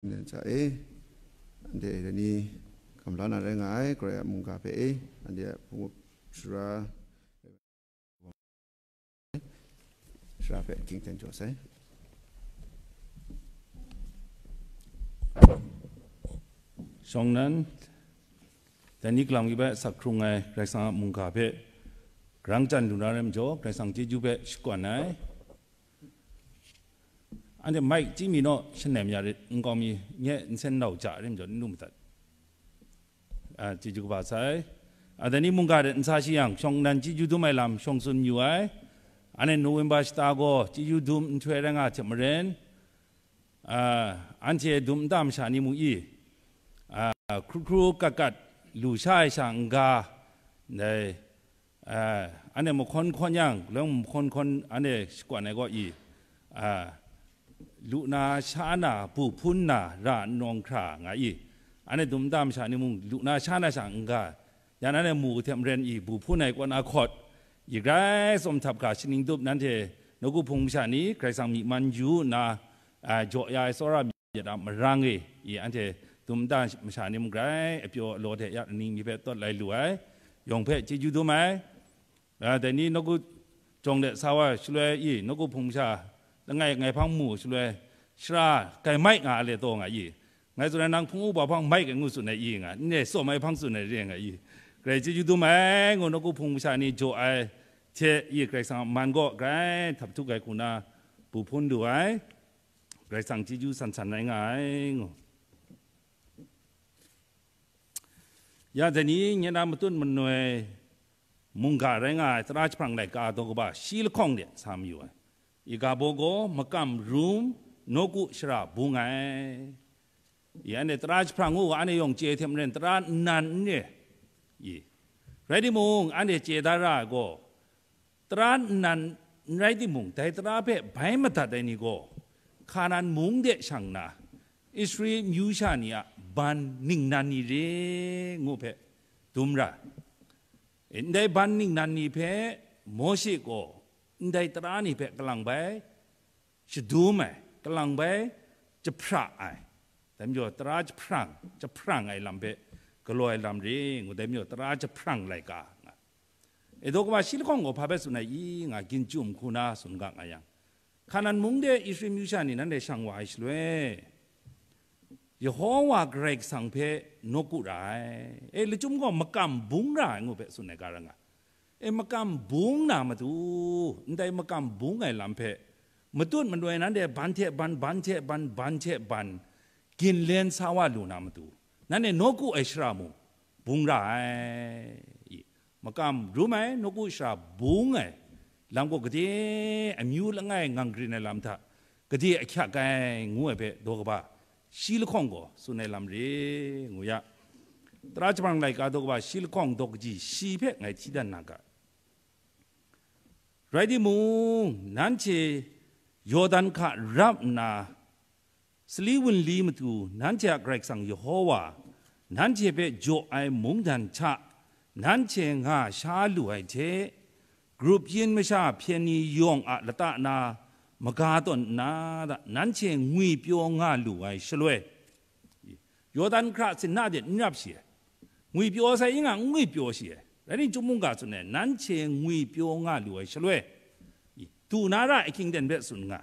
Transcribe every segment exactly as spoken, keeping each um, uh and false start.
Nen cha e, anhte dai ni kamla na rai nga ai, Karai a mungga hpe e, anhte a hpung up sara, sara hpe ging ten jaw sai. Shawng nan, dai ni galang mi bai asak hkrung ai Karai Kasang a mungga hpe, garang chyan lu na rai majaw, Karai Kasang chyeju hpe shakwan ai. Anhte mic chyi mi naw, shannem ya rit, nkau mi, nye nsen nau ja rim jaw, n lu madat. A, chyeju kaba sai. A, dai ni mungga de nsa shi yang, shawng nan chyeju dum ai lam, shawng tsun yu ai. Anhte November shata gaw, chyeju dum nhtoi rai nga hte maren, a, anhte dum nta masha ni mu i, a, hkru hkru kat kat lu sha ai sha n ga, dai, a, anhte mahkawn hkawn yang, galawng mahkawn hkawn anhte shakwan ai gaw i, a, lu na, sha na, bu hpun na, ra n nawng hkra nga i, anhte dum nta masha ni mung lu na, sha na sha n ga, yan anhte mu hte maren i, bu hpun ai kaw na hkawt, i grai tsawm htap hkra shaning tup nanhte nawku hpung masha ni Karai Kasang myi man yu nna, a, jaw ya ai tsawra myit a marang e, i anhte dum nta masha ni mung grai apyaw alaw hte ya ning mi hpe tawt lai lu ai, yawng hpe chyeju dum ai. A, dai ni nawku jawng de sa wa shaloi i, nawku hpung masha langai ngai hpang mu shaloi, shara kai mai nga ai le taw nga i, ngai tsun ai nang hpung upa hpang mai kai ngu tsun ai i nga, n re tsawm ai hpang tsun ai re nga i, grai chyeju dum ai ngu nawku hpung masha ni jaw ai hte i, Karai Kasang a man gaw grai htap htuk ai hku na bu hpun lu ai, Karai Kasang chyeju san san rai nga ai ngu. Ya dai ni nye na matut manoi mungga rai nga ai tara jahprang laika daw kaba shi lahkawng de sa mayu ai. I ga baw gaw makam rum nawku shara bung ai. I anhte tara jahprang ngu ga anhte yawng chye hte maren tara nnan n re. I, rai timung, anhte chye da ra ai gaw, tara nnan n rai timung, dai tara hpe bai madat ai ni gaw, Hkanan mung de shang nna, Israel amyu sha ni a ban ningnan ni re ngu hpe dum ra. Ndai ban ningnan ni hpe Mawshe gaw ndai tara ni hpe kalang bai shadum ai, kalang bai jahpra ai, dai majaw tara jahprang, jahprang ai lam hpe galaw ai lam re ngu, dai majaw tara jahprang laika nga. E daw kaba shi lahkawng gaw hpa hpe tsun ai i nga, ginchum hku na tsun ga nga yang, Hkanan mung de Israel amyu sha ni nanhte shang wa ai shaloi, Yehowa Karai Kasang hpe nawku ra ai. E, lachyum gaw makam bung ra ai ngu hpe tsun ai ga ra nga. E, makam bung na matu, ndai makam bung ai lam hpe matut manoi nanhte ban hte ban, ban hte ban, ban hte ban, ginlen sa wa lu na matu, nanhte nawku ai shara mung bung ra ai. I, makam rum ai, nawku shara bung ai lam gaw gade amyu langai ngang grin ai lam hta gade ahkyak ai ngu ai hpe daw kaba shi lahkawng gaw tsun ai lam re ngu ya. Tara jahprang laika daw kaba shi lahkawng daw kaji shi hpe ngai hti dan na ga. Rai timung, nanhte Yawdan hka rap nna, sali wunli matu nanhte a Karai Kasang Yehowa, nanhte hpe jaw ai mungdan hta nanhte nga sha lu ai hte, grup yin masha hpyen ni yawng a lata na maga tawn nna, nanhte ngwipyaw nga lu ai shaloi, Yawdan hkra sinna de n rap shi ai. Ngwipyaw sai i nga, n ngwipyaw shi ai. Rai nna, Chyum mungga tsun ai, nanhte ngwipyaw nga lu ai shaloi, du na ra ahkying ten hpe tsun nga.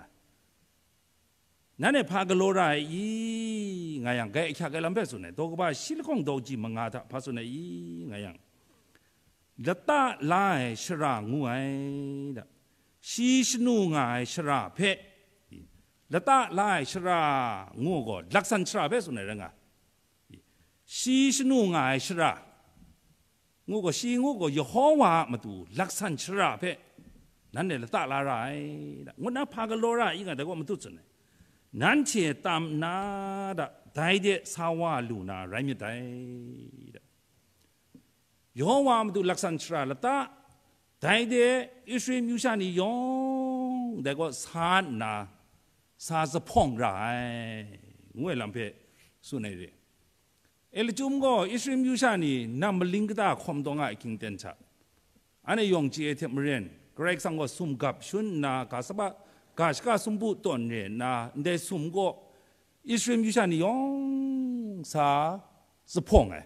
Nanhte hpa galaw ra ai i, nga yang, gai ahkyak ai lam hpe tsun ai, daw kaba shi lahkawng daw kaji manga hta hpa tsun ai i, nga yang, lata la ai shara ngu ai da, shi shanu nga ai shara hpe, lata la ai shara ngu gaw, laksan shara hpe tsun ai rai nga, shi shanu nga ai shara, ngu gaw, shi ngu gaw, Yehowa a matu laksan shara hpe nanhte lata la ra ai da, ngut na hpa galaw ra i nga, dai gaw matut tsun ai. Nanhte tam nna da, dai de sa wa lu na rai myit dai da. Yehowa a matu laksan shara lata, dai de Israel amyu sha ni yawng dai gaw sa nna, sa zahpawng ra ai, ngu ai lam hpe tsun ai re. E lachyum gaw, Israel amyu sha ni nam maling kata hkawm dawng a ahkying ten hta, anhte yawng chye ai hte maren, Karai Kasang gaw sumgap shun nna, ga saba, ga shaka sumpu tawn re nna, ndai sum gaw Israel masha ni yawng sa zuphpawng ai.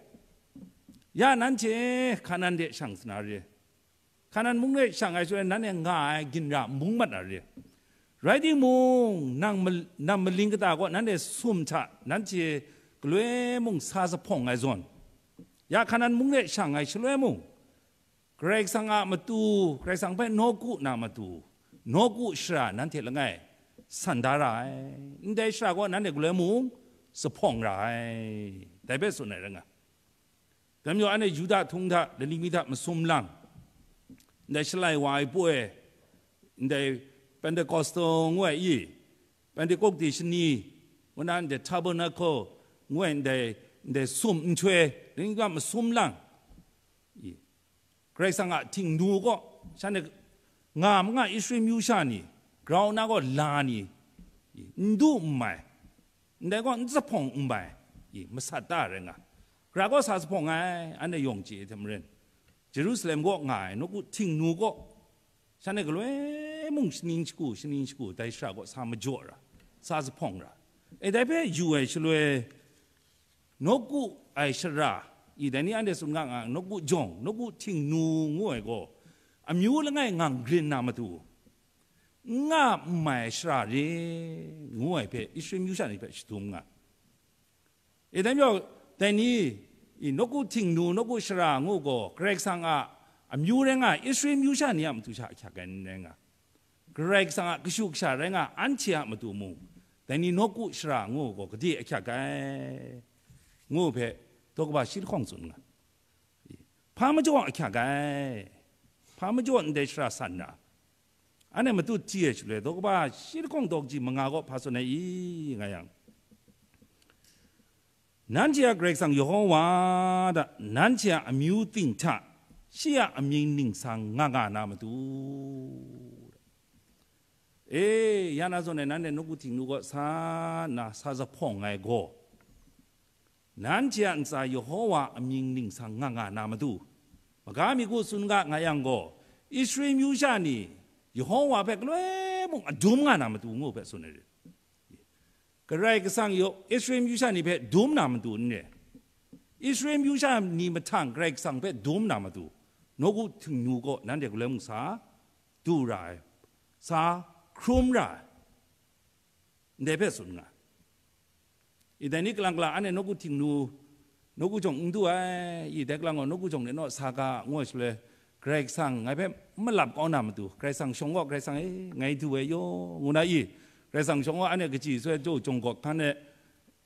Ya nanhte Hkanan de shang sa na re. Hkanan mung de shang ai shaloi nanhte nga ai ginra mung mat na re. Rai timung, nang mal-, nang maling kata kaw nanhte sum hta nanhte galoi mung sa zuphpawng ai zawn, ya Hkanan mung de shang ai shaloi mung, Karai Kasang a matu, Karai Kasang hpe nawku na matu, nawku shara nanhte langai san da ra ai. Ndai shara gaw nanhte galoi mung zuphpawng ra ai. Dai hpe tsun ai rai nga. Dai majaw, anhte Yuda htung hta, lani mi hta masum lang, ndai Shalai wa ai poi, ndai Pentecostal ngu ai i, Pentecost shani, ngu na ndai Tabernacle ngu ai ndai, ndai sum nhtoi, lani mi hta masum lang, i, Karai Kasang a htingnu kaw, shanhte nga ma nga Israel masha ni, grau na gaw la ni, i, n du n mai, ndai gaw n zuphpawng n mai, i, masat da rai nga. Gara gaw sa zuphpawng ai, anhte yawng chye hte maren, Jerusalem kaw nga ai nawku htingnu kaw, shanhte galoi mung shaning shagu, shaning shagu, dai shara kaw sa majaw ra, sa zuphpawng ra. E, dai hpe yu ai shaloi, nawku ai shara, i, dai ni anhte tsun nga nga, nawku jawng, nawku htingnu ngu ai gaw, amyu langai ngang grin na matu, n nga n mai ai shara re, ngu ai hpe Israel masha ni hpe shadum nga. E, dai majaw, dai ni, i, nawku htingnu, nawku shara ngu gaw, Karai Kasang a amyu rai nga, Israel masha ni a matu sha ahkyak ai n rai nga. Karai Kasang a kashu kasha rai nga, anhte a matu mung, dai ni nawku shara ngu gaw, gade ahkyak ai, ngu hpe, daw kaba shi lahkawng tsun nga. Hpa majaw ahkyak ai, hpa majaw ndai shara san ra, anhte matut hti ai shaloi, daw kaba shi lahkawng daw kaji manga gaw hpa tsun ai i, nga yang, nanhte a Karai Kasang Yehova hta, nanhte a amyu ting hta, shi a amying ningsang nga nga na matu. E, ya na zawn e, nanhte nawku htingnu kaw sa nna sa zuphpawng ai gaw, nanhte a ntsa Yehova amying ningsang nga nga na matu, maga mi ku tsun ga nga yang gaw, Israel masha ni Yehova hpe galoi mung adum nga na matu ngu hpe tsun ai re. Karai Kasang yawng Israel masha ni hpe dum na matu n re. Israel masha ni mahtang Karai Kasang hpe dum na matu, nawku htingnu kaw nanhte galoi mung sa du ra ai, sa hkrum ra ai, ndai hpe tsun nga. I, dai ni kalang kalang anhte nawku htingnu, nawku jawng n du ai, i, dai kalang gaw nawku jawng de naw sa ga, ngu ai shaloi, Karai Kasang ngai hpe malap kau na matu, Karai Kasang shawng gaw, Karai Kasang e, ngai du ai yaw, ngu na i, Karai Kasang shawng gaw anhte kaji soi jaw jawng gawk hkan e,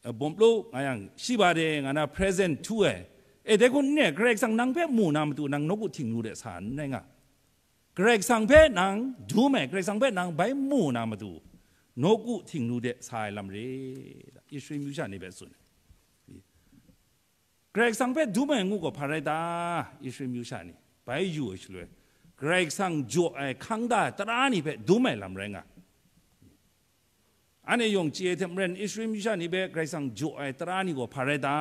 eh, bawm lu, nga yang, shi ba de, nga na present htu ai. E, dai hku n re, Karai Kasang nang hpe mu na matu, nang nawku htingnu de sa n rai nga. Karai Kasang hpe nang dum ai, Karai Kasang hpe nang bai mu na matu, nawku htingnu de sa ai lam re, Israel masha ni hpe tsun ai. Karai Kasang hpe dum ai ngu gaw hpa rai ta? Israel masha ni bai yu ai shaloi, Karai Kasang jaw ai hkang da ai tara ni hpe dum ai lam rai nga. Anhte yawng chye ai hte maren, Israel masha ni hpe Karai Kasang jaw ai tara ni gaw hpa rai ta?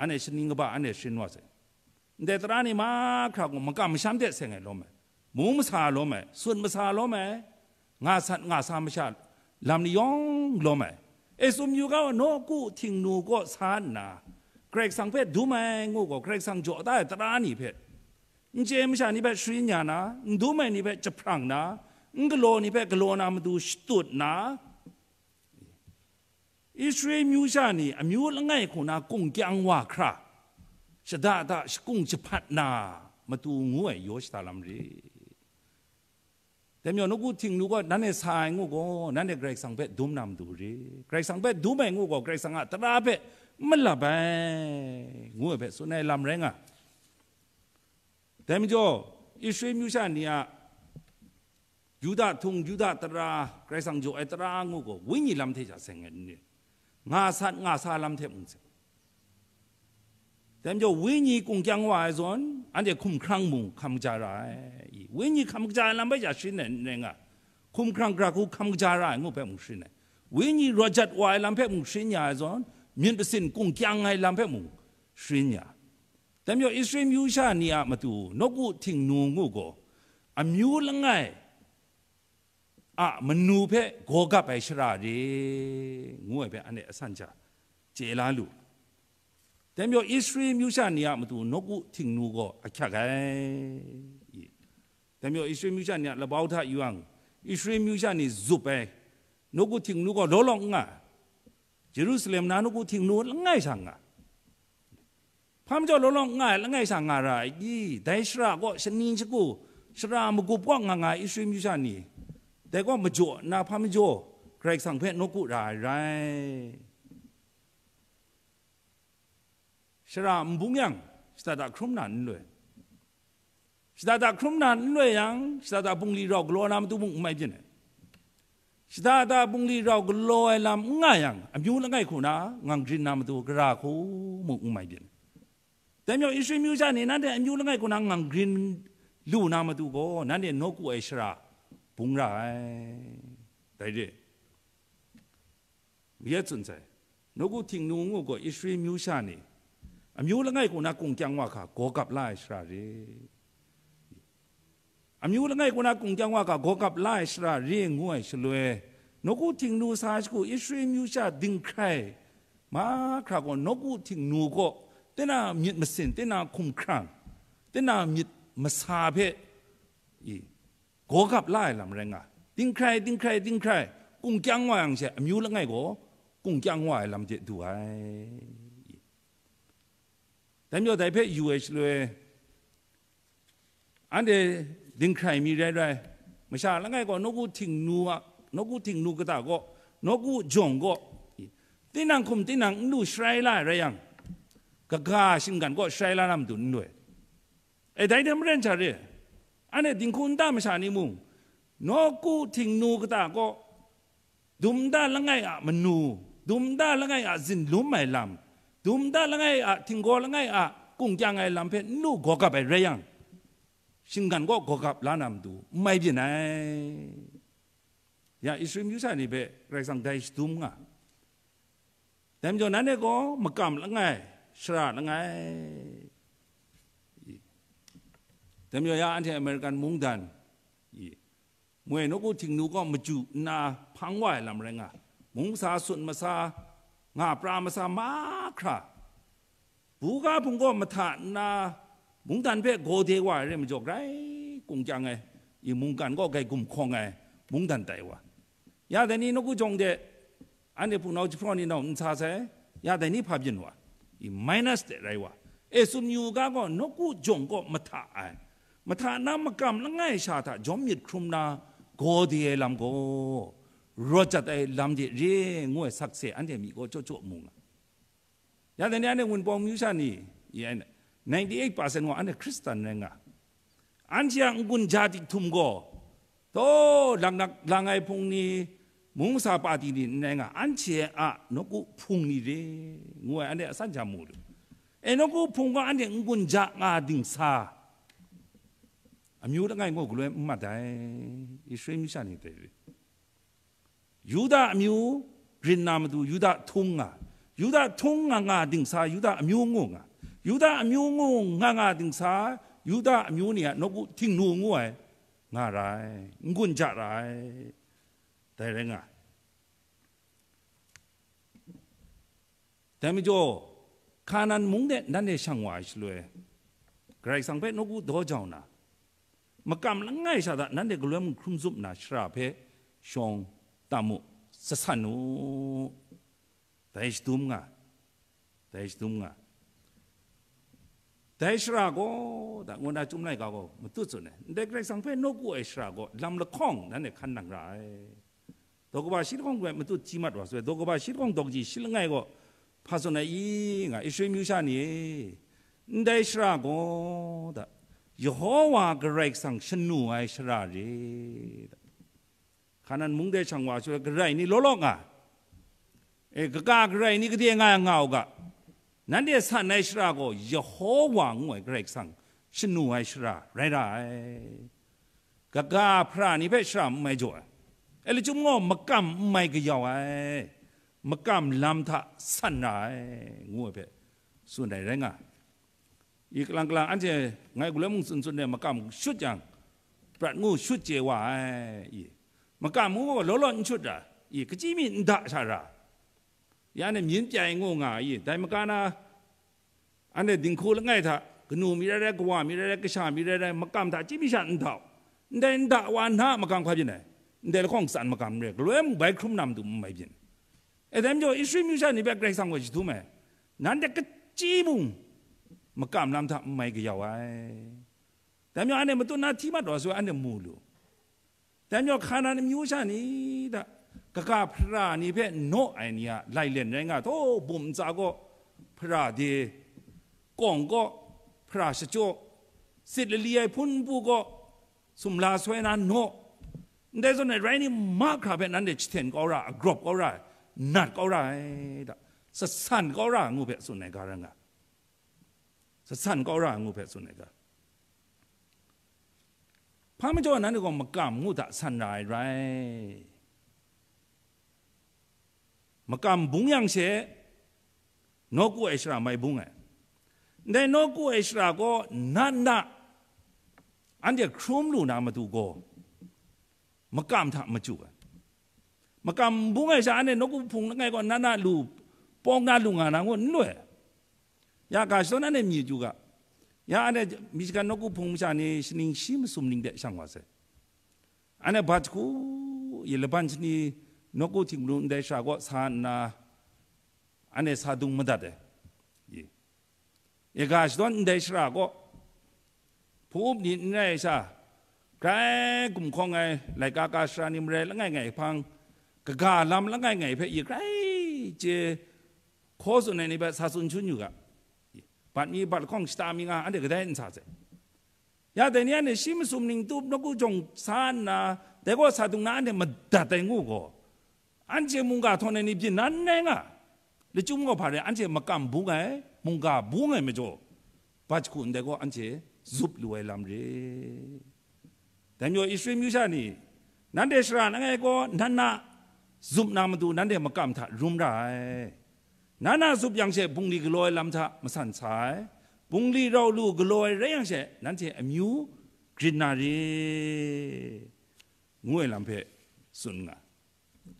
Anhte shaning kaba anhte sharin wa sai. Ndai tara ni mahkra gaw makam masham hte seng ai lawm ai, mung masa lawm ai, sun masa lawm ai, nga sat nga sa masha lam ni yawng lawm ai. E, tsun yu ga, nawku htingnu kaw sa nna, Karai Kasang hpe dum ai ngu gaw, Karai Kasang jaw da ai tara ni hpe, n chye ai masha ni hpe sharin ya na, n dum ai ni hpe jahprang na, n galaw ni hpe galaw na matu shatut na, Israel masha ni amyu langai hku na kung kyang wa hkra, shada da shakung jahpat na matu ngu ai yaw shada lam re. Dai majaw, nawku htingnu gaw nanhte sa ai ngu gaw, nanhte Karai Kasang hpe dum na matu re. Karai Kasang hpe dum ai ngu gaw, Karai Kasang a tara hpe malap ai, ngu ai hpe tsun ai lam rai nga. Dai majaw, Israel masha ni a Yuda htung, Yuda tara, Karai Kasang jaw ai tara ngu gaw, wenyi lam hte sha seng ai ni, nga sat nga sa lam hte mung seng. Dai majaw, wenyi kung kyang wa ai zawn, anhte hkumhkrang mung hkam kaja ra ai. I, wenyi hkam kaja ai lam hpe sha sharin ai n rai nga, hkumhkrang gara hku hkam kaja ra ai ngu hpe mung sharin ai. Wenyi rawt jat wa ai lam hpe mung sharin ya ai zawn, myit masin kung kyang ai lam hpe mung sharin ya. Dai majaw, Israel masha ni a matu nawku htingnu ngu gaw, amyu langai a manu hpe gaw gap ai shara re, ngu ai hpe anhte asan sha chye la lu. Dai majaw Israel amyu sha ni a matu nawku htingnu gaw ahkyak ai. Dai majaw Israel amyu sha ni a labau hta yu yang, Israel amyu sha ni zup ai nawku htingnu gaw law law n nga ai. Jerusalem na nawku htingnu langai sha nga ai. Hpa majaw law law n nga ai langai sha nga ra ai i? Dai shara gaw shaning shagu, shara magup kaw nga nga ai Israel amyu sha ni, dai gaw majaw nna hpa majaw Karai Kasang hpe nawku ra ai rai. Shara n bung yang, shada da hkrum na n loi. Shada da hkrum na n loi yang, shada da bungli rau galaw na matu mung n mai byin ai. Shada da bungli rau galaw ai lam n nga yang, amyu langai hku na ngang grin na matu gara hku mung n mai byin ai. Dai majaw Israel amyu sha ni nanhte amyu langai hku na ngang grin lu na matu gaw, nanhte nawku ai shara bung ra ai. Dai re. Mayat tsun sai, nawku htingnu ngu gaw Israel amyu sha ni amyu langai hku na kung kyang wa hka gaw gap la ai shara re. Amyu langai hku na kung kyang wa hka gaw gap la ai shara re ngu ai shaloi, nawku htingnu sa ai shagu Israel amyu sha dinghkrai mahkra gaw nawku htingnu gaw, tinang myit masin, tinang hkumhkrang, tinang myit masa hpe, i, gaw gap la ai lam rai nga, dinghkrai, dinghkrai, dinghkrai, kung kyang wa yang she, amyu langai gaw kung kyang wa ai lam de du ai. Dai majaw dai hpe yu ai shaloi, anhte dinghkrai mi rai rai, masha langai gaw nawku htingnu a, nawku htingnu kata gaw, nawku jawng gaw, tinang hkum tinang n lu sharai la ai rai yang, kaga shinggan gaw sharai la na matu n lu ai. E, dai hte maren sha re, anhte dinghku nta masha ni mung, nawku htingnu kata gaw, dum nta langai a manu, dum nta langai a zinlum ai lam, dum nta langai a htinggaw langai a kung kyang ai lam hpe n lu gaw gap ai rai yang, shinggan gaw gaw gap la na matu n mai byin ai. Ya, Israel amyu sha ni hpe Karai Kasang dai shadum nga. Dai majaw nanhte gaw makam langai, shara langai. Dai majaw ya anhte American mungdan, i, moi nawku htingnu gaw maju nna hpang wa ai lam rai nga, mungsa sun masa, nga pra masa mahkra, buga hpung gaw mahta nna, mungdan hpe gaw de wa ai re majaw, grai kung kyang ai, i, mungkan gaw grai gumhkawng ai mungdan tai wa. Ya dai ni nawku jawng de, anhte hpunau jahpraw ni nau n sa sai, ya dai ni hpa byin wa, i, minus de rai wa. E, tsun yu ga gaw, nawku jawng gaw mahta ai, mahta nna makam langai sha hta jawm myit hkrum na gaw de ai lam gaw, rawt jat ai lam de re ngu ai sakse anhte mi gaw chyaw chyaw mu nga. Ya dai ni anhte Wunpawng amyu sha ni, i, ninety eight percent gaw anhte Hkristan rai nga. Anhte a n-gun ja dik htum gaw, taw, laknak lang ai hpung ni, mungsa pati ni n rai nga, anhte a nawku hpung ni re, ngu ai anhte asan sha mu lu. E, nawku hpung gaw anhte n-gun ja nga dingsa, amyu langai ngu galoi n mat ai, Israel amyu sha ni dai re. Yuda amyu rin na matu Yuda htung nga, Yuda htung nga nga dingsa Yuda amyu ngu nga, Yuda amyu ngu nga nga dingsa Yuda amyu ni a nawku htingnu ngu ai nga ra ai, n-gun ja ra ai, dai rai nga. Dai majaw, Hkanan mung de nanhte shang wa ai shaloi, Karai Kasang hpe nawku daw jau na, makam langai sha hta nanhte galoi mung hkrum zup nna shara hpe shawng tam u, sa san u, dai shadum nga, dai shadum nga. Dai shara gaw, da, ngu na Chyum laika gaw matut tsun ai, ndai Karai Kasang hpe nawku ai shara gaw lam lahkawng nanhte hkan nang ra ai. Daw kaba shi lahkawng gaw matut hti mat wa sai, daw kaba shi lahkawng daw kaji shi langai gaw hpa tsun ai i nga, Israel amyu sha ni e, ndai shara gaw, da, Yehowa Karai Kasang shanu ai shara re, da. Hkanan mung de shang wa shaloi garai ni law law nga, e, kaga garai ni gade nga nga u ga, nanhte san ai shara gaw Yehowa ngu ai Karai Kasang shanu ai shara rai ra ai. Kaga hpara ni hpe shara n mai jaw ai, e, lachyum gaw makam n mai kayau ai, makam lam hta san ra ai, ngu ai hpe tsun ai rai nga. I, kalang kalang anhte ngai galoi mung tsun tsun de makam shut yang, prat ngu shut chye wa ai, i, Makam ngu gaw law law n shut ra, i, kachyi mi n da sha ra, ya ne myin pyai ngu nga i, dai maga na, anhte dinghku langai hta, kanu mi rai rai, kawa mi rai rai, kasha mi rai rai, makam hta chyi mi sha n dau, ndai n da wa na a makam hkra byin ai, ndai lahkawng tsan makam n rai, galoi mung bai hkrum na matu n mai byin. E dai majaw, Israel myu sha ni hpe Karai Kasang gaw jahtum ai, nanhte kachyi mung makam lam hta n mai kayau ai. Dai majaw, anhte matut na hti mat wa soi, anhte mu lu. Dai majaw, Hkanan amyu sha ni hta kaga hpara ni hpe naw ai ni a lailen rai nga, taw bum ntsa kaw, hpara de, kawng kaw, hpara shachyaw, sit lali ai hpun npu kaw, sumla soi na naw, ndai zawn e rai ni, mahkra hpe nanhte jahten kau ra, agrawp kau ra, nat kau ra ai da, sasan kau ra ngu hpe tsun ai ga rai nga, sasan kau ra ngu hpe tsun ai ga. Hpa majaw nanhte gaw makam ngu hta san ra ai rai? Makam bung yang she, nawku ai shara mai bung ai. Ndai nawku ai shara gaw na na anhte hkrum lu na matu gaw, makam hta machyu ai. Makam bung ai sha, anhte nawku hpung langai gaw na na lu, pawng na lu nga na ngu n lu ai. Ya ga shadawn anhte myit yu ga. Ya anhte Michigan nawku hpung masha ni shaning shi masum ning de shang wa sai. Anhte bat jahku, i, laban shani nawku htingnu ndai shara kaw sa nna, anhte sa dung madat ai. I, i ga shadawn ndai shara kaw, hpu-up ni n rai ai sha, grai gumhkawng ai laika ka shara ni marai langai ngai hpang, kaga lam langai ngai hpe i grai chye hkaw tsun ai ni hpe sa tsun shun yu ga. Bat mi bat lahkawng shata mi nga, anhte kadai n sa sai. Ya dai ni anhte shi masum ning tup nawku jawng sa nna, dai kaw sa dung na anhte madat ai ngu gaw, anhte mungga htawn ai ni byin na n rai nga. Lachyum gaw hpa rai, anhte makam bung ai, mungga bung ai majaw, bat jahku ndai gaw anhte zup lu ai lam re. Dai majaw Israel myu sha ni, nanhte shara langai gaw, nan na zup na matu nanhte makam hta rum ra ai. Na na zup yang she, bungli galaw ai lam hta masan sa ai, bungli rau lu galaw ai rai yang she, nanhte amyu grin na re, ngu ai lam hpe tsun nga.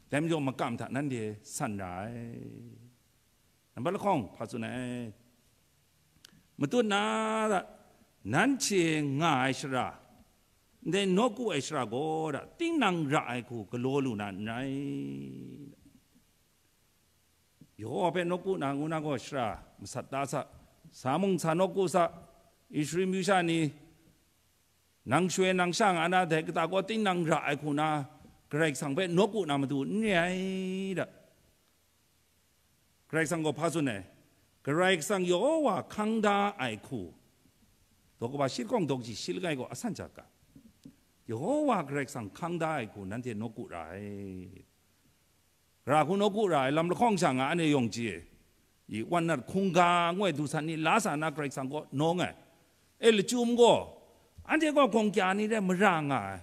Dai majaw makam hta nanhte san ra ai. Nambat lahkawng hpa tsun ai? Matut na, nanhte nga ai shara, ndai nawku ai shara gaw da, tinang ra ai hku galaw lu na n rai. Yawhawwa hpe nawku na ngu na gaw shara masat da sa, sa mung sa nawku sa, Israel myu sha ni, nang shwe nang sha nga na dai kata gaw tinang ra ai hku na, Karai Kasang hpe nawku na matu n re ai da. Karai Kasang gaw hpa tsun ai? Karai Kasang Yawhawwa hkang da ai hku, daw kaba shi lahkawng daw kaji shi langai gaw a san ja ga. Yawhawwa Karai Kasang hkang da ai hku nanhte nawku ra ai. Gara hku nawku ra ai lam lahkawng sha nga anhte yawng chye ai. I, wan nat hkungga ngu ai du san ni la sa na Karai Kasang kaw nawng ai. E, lachyum gaw, anhte gaw gawng kya ni rai mara nga ai.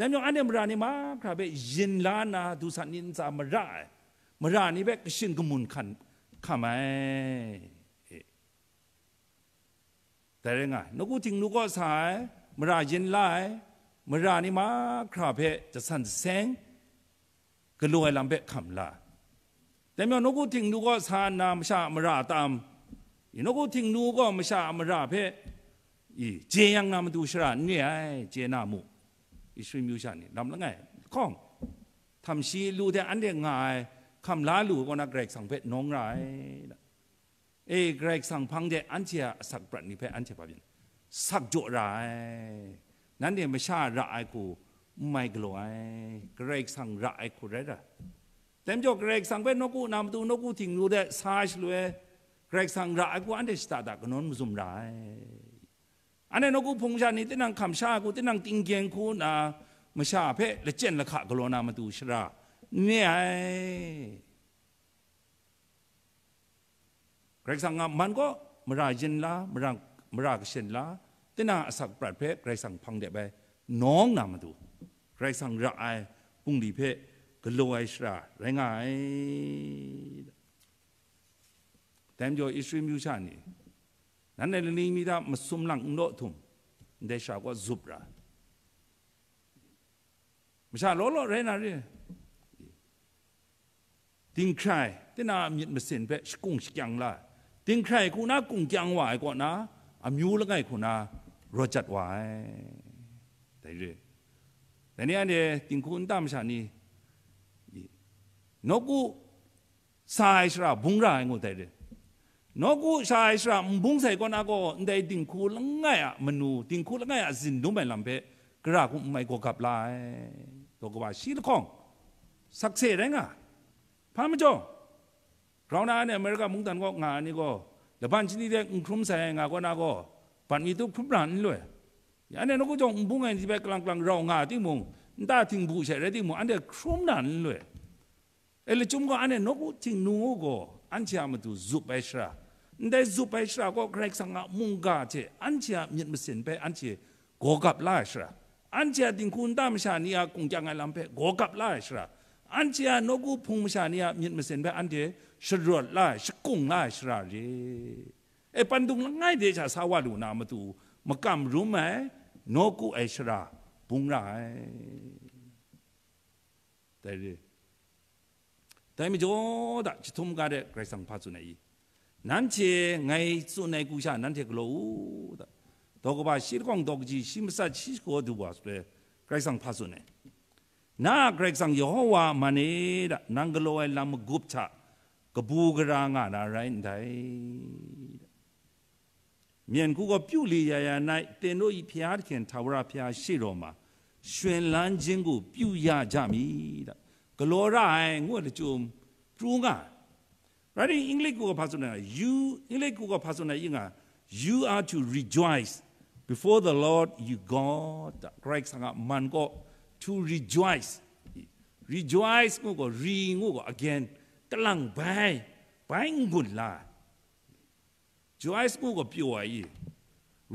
Dai majaw anhte mara ni mahkra hpe yin la nna du san ni ntsa mara ai. Mara ni hpe kashin kamun hkan hkam ai. E. Dai rai nga ai, nawku htingnu kaw sa ai, mara yin la ai, mara ni mahkra hpe jasan jaseng galaw ai lam hpe hkam la ai. Dai majaw, nawku htingnu kaw sa nna masha a mara tam, i, nawku htingnu gaw masha a mara hpe, i, je yang na matu shara n re ai, chye na mu. Israel myu sha ni, lam langai lahkawng, htam shi lu hte anhte nga ai, hkam la lu kaw na Karai Kasang hpe nawng ra ai. E, Karai Kasang hpang de anhte a asak prat ni hpe anhte hpa byin, sak jaw ra ai. Nanhte masha ra ai hku n mai galaw ai, Karai Kasang ra ai hku rai ra. Dai majaw, Karai Kasang hpe nawku na matu nawku htingnu de sa shaloi, Karai Kasang ra ai hku anhte shada da kanawn mazum ra ai. Anhte nawku hpung sha ni tinang hkam sha ai hku, tinang tinggyeng hku nna masha hpe lachyen lahka galaw na matu shara n re ai. Karai Kasang a man kaw mara yin la, mara, mara kashin la, tinang a asak prat hpe Karai Kasang hpang de bai nawng na matu, Karai Kasang ra ai bungli hpe galaw ai shara rai nga ai. Dai majaw Israel myu sha ni, nanhte lani mi hta masum lang n law htum, ndai shara kaw zup ra. Masha law law rai na re. Dinghkrai, tinang a myit masin hpe shakung shakyang la ai. Dinghkrai hku na kungkyang wa ai kaw na, amyu langai hku na rawt jat wa ai. Dai re. Dai ni anhte dinghku nta masha ni, nawku sa ai shara bung ra ai ngu dai re. Nawku sa ai shara n bung sai kaw na gaw, ndai dinghku langai a manu, dinghku langai a zin dum ai lam hpe, gara hkum n mai gaw gap la ai. Daw kaba shi lahkawng, sakse rai nga. Hpa majaw, grau na ai Amerika mungdan kaw nga ai ni gaw, laban shani de n hkrum sai nga kaw na gaw, ban mi tup hkrum na n loi. Ya anhte nawku jawng n bung ai ni hpe kalang kalang rau nga timung, nta htingbu she rai timung, anhte hkrum na n loi. E lachyum gaw, anhte nawku htingnu gaw anhte a matu zup ai shara, ndai zup ai shara gaw Karai Kasang a mungga hte anhte a myit masin hpe anhte gaw gap la ai shara, anhte a dinghku nta masha ni a kungkyang ai lam hpe gaw gap la ai shara, anhte a nawku hpung masha ni a myit masin hpe anhte sharawt la ai, shakung la ai shara re. E, pandung langai de sha sa wa lu na matu, makam rum ai, nawku ai shara bung ra ai. Dai re. Dai majaw da, chyahtum ga de Karai Kasang hpa tsun ai i? Nanhte ngai tsun ai hku sha nanhte galaw u da. Daw kaba shi lahkawng daw kaji shi matsat shi shakaw du wa sule Karai Kasang hpa tsun ai. Na a Karai Kasang Yehova a man e da, nang galaw ai lam magup hta kabu gara nga na rai ndai. မျက်နှာကို ပြုလေရာရာ၌ သင်တို့၏ ဘုရားသခင် ထာဝရဘုရားရှေ့တော်မှာ ရွှင်လန်းခြင်းကို ပြုရကြမည်။ ဂလောရဟဲငွေ့လကျုံ ပရူးငါ Right in English ကို ကဖတ်ဆိုနိုင် you English ကို ကဖတ်ဆိုနိုင် You are to rejoice before the Lord your God. Christ က man ကို to rejoice. Rejoice ကို ကို re ကို ကို again ကလံ bai bai ngun la. Joyce ကို ကို ပျော်ရည်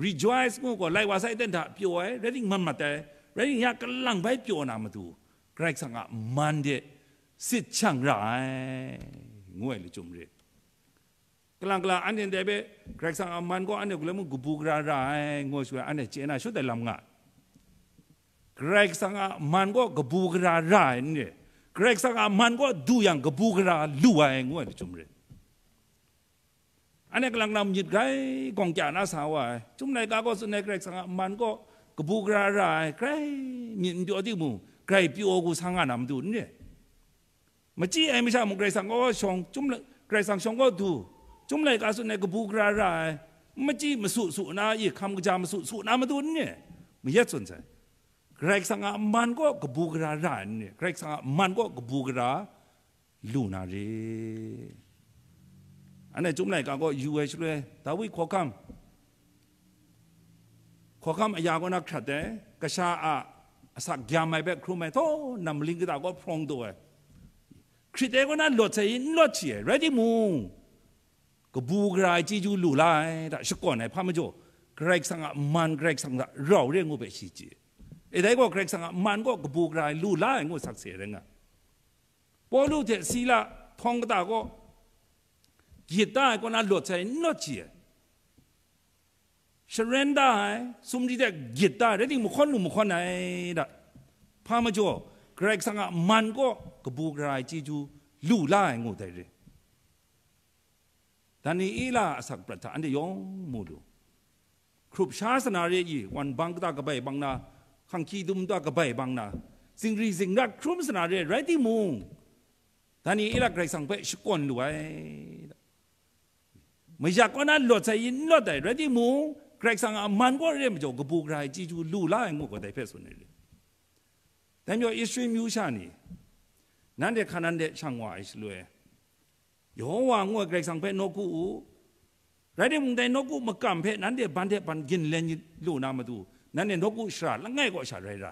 rejoice ကို ကို လိုက်ဝါဆိုင်တဲ့ ဒါ ပျော်ရည် ready မတ်မတ်တဲ ready ရ ကလံ bai ပျော်နာ မတူ Christ က man တဲ့ စစ်ချံရ ငွေ လကျုံ ရ ကလံ ကလံ အန်တဲ့ ပဲ Christ က man ကို အန်တဲ့ ကလမှု ကပူ ကရာ ရ ငွေ ဆွဲ အန်တဲ့ ကျဲနာ ရှုတ်တဲ့ လမ်း ငါ Christ က man ကို ကပူ ကရာ ရ နေ Christ က man ကို ဒူ ယံ ကပူ ကရာ လူ ဝဲ ငွေ လကျုံ ရ Anhte kalang lang myit grai gawng kya na sa wa ai. Chyum laika gaw tsun ai Karai Kasang a man gaw kabu gara ra ai, grai myit n pyaw timung, grai pyaw gu sa nga na matu n re? Machyi ai masha mung Karai Kasang gaw shawng, chyum lai-, Karai Kasang shawng gaw du, chyum laika tsun ai kabu gara ra ai, n machyi masu su na, i hkam kaja masu su na matu n re? Mayat tsun sai. Karai Kasang a man gaw kabu gara ra ai n re? Karai Kasang a man gaw kabu gara lu na re. Anhte chyum laika gaw yu ai shaloi, Dawi hkawhkam, hkawhkam aya kaw na hkrat ai, kasha a asak gyam ai hpe hkrum ai, htaw nam maling kata gaw hprawng taw ai, hkrit ai kaw na lawt sai i, n lawt shi ai, rai timung, kabu gara ai chyeju lu la ai hta shakawn ai hpa majaw, Karai Kasang a man Karai Kasang hta rau re ngu hpe shi chye. E dai gaw, Karai Kasang a man gaw kabu gara ai lu la ai ngu sakse rai nga. Pawlu hte Sila htawng kata gaw, gyit da ai kaw na lawt sai n lawt shi ai, sharen da ai, sumri hte gyit da ai, rai timung, mahkawn lu mahkawn ai da, hpa majaw, Karai Kasang a man gaw kabu gara ai chyeju lu la ai ngu dai re. Daniela a asak prat hta anhte yawng mu lu. Hkrup sha sana re i, wan bang kata kabai bang na, hkanghkyi dum kata kabai bang na, zingri zingrat hkrum sana re, rai timung, Daniela Karai Kasang hpe shakawn lu ai. Mayak kaw na lawt sai i n lawt ai, rai timung, Karai Kasang a man kaw re majaw, kabu gara ai chyeju lu la ai ngu gaw dai hpe tsun ai re. Dai majaw, Israel myu sha ni, nanhte hkan nan de shang wa ai shaloi, Yawhawa ngu ai Karai Kasang hpe nawku u, rai timung, dai nawku makam hpe nanhte ban hte ban ginlen lu na matu, nanhte nawku shara langai kaw sha rai ra.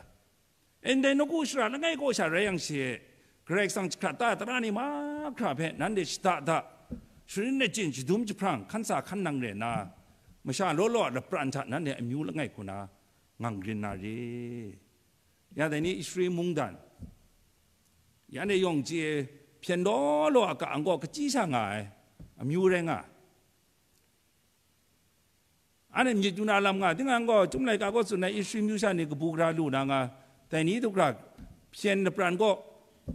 E ndai nawku shara langai kaw sha rai yang she, Karai Kasang jahkrat da ai tara ni mahkra hpe nanhte shada da, sharin achyin shadum jahprang hkan sa hkan nang re nna, masha law law a lapran hta nanhte amyu langai hku na ngang rin na re. Ya dai ni Israel mungdan, ya anhte yawng chye hpyen law law a ka-ang gaw kachyi sha nga ai amyu rai nga. Anhte myit yu na lam nga, tinang gaw, Chyum laika gaw tsun ai Israel myu sha ni kabu gara lu na nga, dai ni du hkra, hpyen lapran kaw,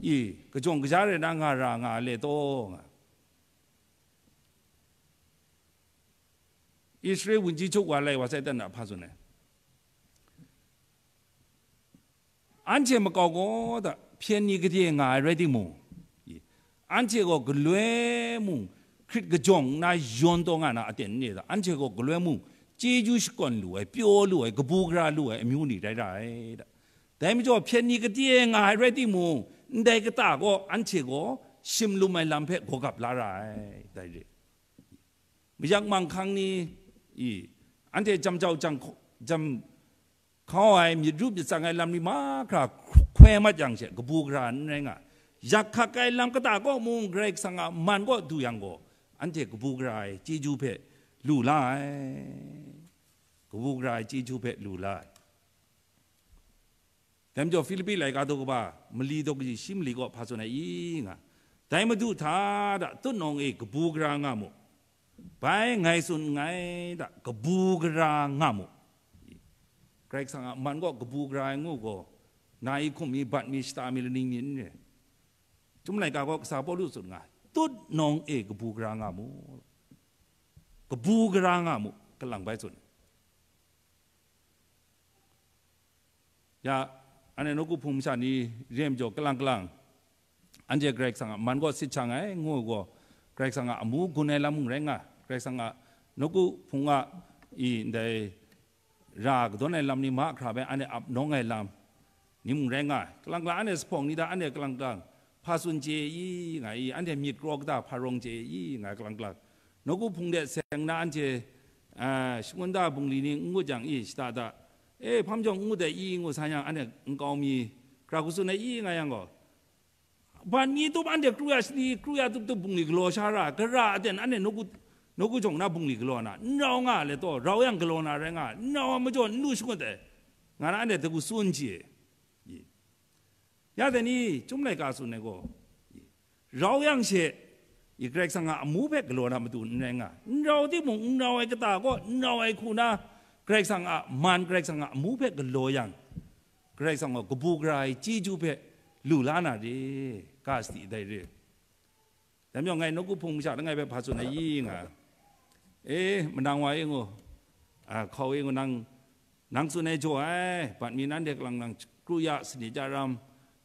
i, kajawng kaja rai na nga ra nga le taw nga. Israel wunji chuk wa lai wa sai dan na hpa tsun ai. Anhte makau gaw da, hpyen ni gade nga ai rai timung, anhte gaw galoi mung hkrit kajawng nna yawn taw nga na aten n re da, anhte gaw galoi mung chyeju shakawn lu ai, pyaw lu ai, kabu gara lu ai amyu ni rai ra ai da. Dai majaw hpyen ni gade nga ai rai timung, ndai kata gaw anhte gaw shim lum ai lam hpe gawgap la ra ai, dai re. Mayak manghkang ni, i, anhte jam jau jang, jam hkau ai, myit ru myit tsang ai lam ni mahkra hkoi mat yang she, kabu gara n rai nga. Yak hkak ai lam kata kaw mung Karai Kasang a man kaw du yang gaw, anhte kabu gara ai chyeju hpe lu la ai. Kabu gara ai chyeju hpe lu la ai. Dai majaw Filipi laika daw kaba mali daw kaji shi mali kaw hpa tsun ai i nga, dai Madu hta da tutnawng e kabu gara nga mu. Bai ngai tsun nngai da, kabu gara nga mu. Karai Kasang a man kaw kabu gara ai ngu gaw, na i hkum mi, bat mi, shata mi, laning mi n re. Chyum laika gaw kasa Pawlu tsun nga, tutnawng e kabu gara nga mu. Kabu gara nga mu, kalang bai tsun. Ya, anhte nawku hpung masha ni re ai majaw, kalang kalang, anhte Karai Kasang a man kaw sit shang ai, ngu ai gaw, Karai Kasang a amu gun ai lam mung rai nga, Karai Kasang a nawku hpung a i ndai ra kadawn ai lam ni mahkra hpe anhte ap nawng ai lam ni mung rai nga, kalang kalang anhte zuphpawng ni hta anhte kalang kalang hpa tsun chye i nga i, anhte myit kraw kata hpa rawng chye i nga, kalang kalang nawku hpung de seng na anhte, a, shangun da bungli ni n ngut yang i, shata da, e, hpa majaw n ngut ai i, ngu sa yang, anhte nkau mi hkra hku tsun ai i nga yang gaw, ban mi tup anhte kru ya shani, kru ya tup tup bungli galaw sha ra, gara aten anhte nawku, nawku jawng na bungli galaw na, n rau nga le taw, rau yang galaw na rai nga, n rau ai majaw n lu shangut ai, nga na anhte hta hku tsun chye. Ya dai ni, Chyum laika tsun ai gaw, rau yang she, i, Karai Kasang a amu hpe galaw na matu n rai nga, n rau timung, n rau ai kata kaw, n rau ai hku na, Karai Kasang a man, Karai Kasang a amu hpe galaw yang, Karai Kasang gaw kabu gara ai chyeju hpe lu la na re, ga sadi dai re. Dai majaw ngai nawku hpung masha langai hpe hpa tsun ai i nga, e, manang wa e ngu, a, hkau e ngu, nang, nang tsun ai jaw ai, bat mi nanhte kalang nang kru ya, sani ja ram,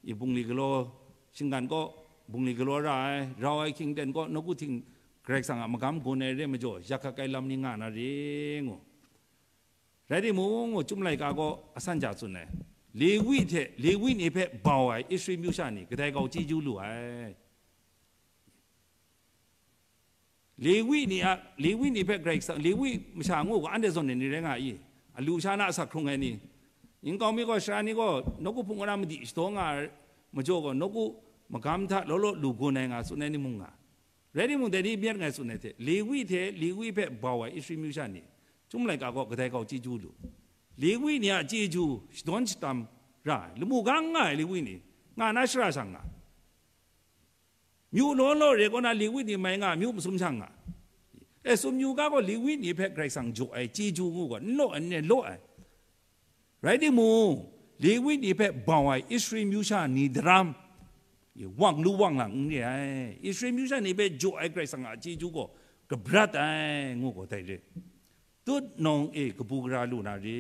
i bungli galaw, shinggan kaw bungli galaw ra ai, rau ai hkying ten kaw nawku hting Karai Kasang a magam gun ai re majaw, yak hkak ai lam ni nga na re ngu. Rai timung, ngu Chyum laika gaw asan ja tsun ai, Lewi hte, Lewi ni hpe bau ai Israel myu sha ni kadai kau chyeju lu ai. Lewi ni a, Lewi ni hpe Karai Kasang, Lewi masha ngu gaw anhte zawn ai ni rai nga i, alu sha na asak hkrung ai ni, nkau mi gaw, sara ni gaw nawku hpung wara madi shadaw nga ai majaw gaw, nawku magam hta law law lu gun ai nga tsun ai ni mung nga. Rai timung, dai ni myit ngai tsun ai hte, Lewi hte Lewi hpe bau ai Israel myu sha ni, Chyum laika gaw kadai kau chyeju lu. Lewi ni a chyeju shadawn shatam ra ai, lamu ga n nga ai Lewi ni, nga na shara shang nga. Myu law law re kaw na Lewi ni mai nga, myu masum shang nga. E, sumyu ga gaw Lewi ni hpe Karai Kasang jaw ai chyeju ngu gaw, n law ai, n law ai. Rai timung, Lewi ni hpe bau ai Israel myu sha ni daram, wang lu wang lang n re ai. Israel myu sha ni hpe jaw ai Karai Kasang a chyeju gaw kabrat ai, ngu gaw dai re. Tutnawng e kabu gara lu na re.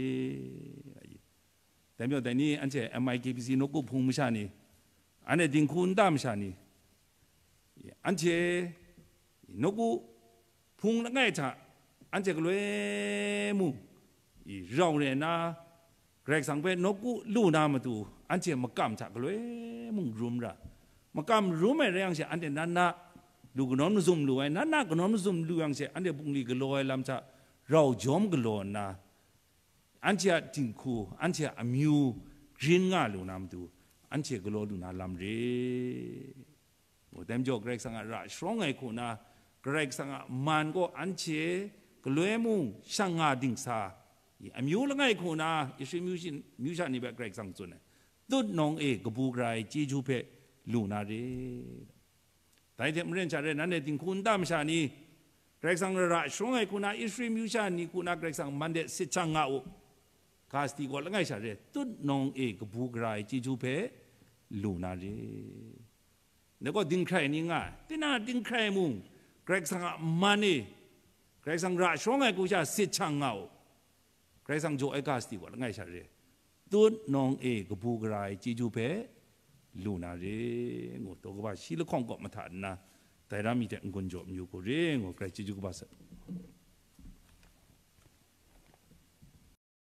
Dai majaw, dai ni anhte M I K B C nawku hpung masha ni, anhte dinghku nta masha ni, anhte nawku hpung langai hta anhte galoi mung rau re nna, Karai Kasang hpe nawku lu na matu, anhte makam hta galoi mung rum ra. Makam rum ai rai yang she, anhte na na lu kanawn mazum lu ai, na na kanawn mazum lu yang she, anhte bungli galaw ai lam hta rau jawm galaw nna, anhte a dinghku, anhte a amyu grin nga lu na matu, anhte galaw lu na lam re. Dai majaw, Karai Kasang a ra sharawng ai hku na, Karai Kasang a man gaw anhte galoi mung shang nga dingsa, amyu langai hku na, Israel myu shin-, myu sha ni hpe Karai Kasang tsun ai, tutnawng e kabu gara ai chyeju hpe lu na re. Dai hte maren sha re, nanhte dinghku nta masha ni, Karai Kasang ra ra sharawng ai hku na, Israel myu sha ni hku na Karai Kasang man de sit shang nga u. Ga sadi gaw langai sha re, tutnawng e kabu gara ai chyeju hpe lu na re. Ngai gaw dinghkrai ni nga ai, tinang dinghkrai mung, Karai Kasang a man e, Karai Kasang ra sharawng ai hku sha sit shang nga u, Karai Kasang jaw ai ga sadi gaw langai sha re, tut nawng e kabu gara ai chyeju hpe lu na re, ngu taw kaba shi lahkawng kaw mahta nna, dai ra mi hte n-gun jaw mayu hku re, ngu Karai chyeju kaba sa.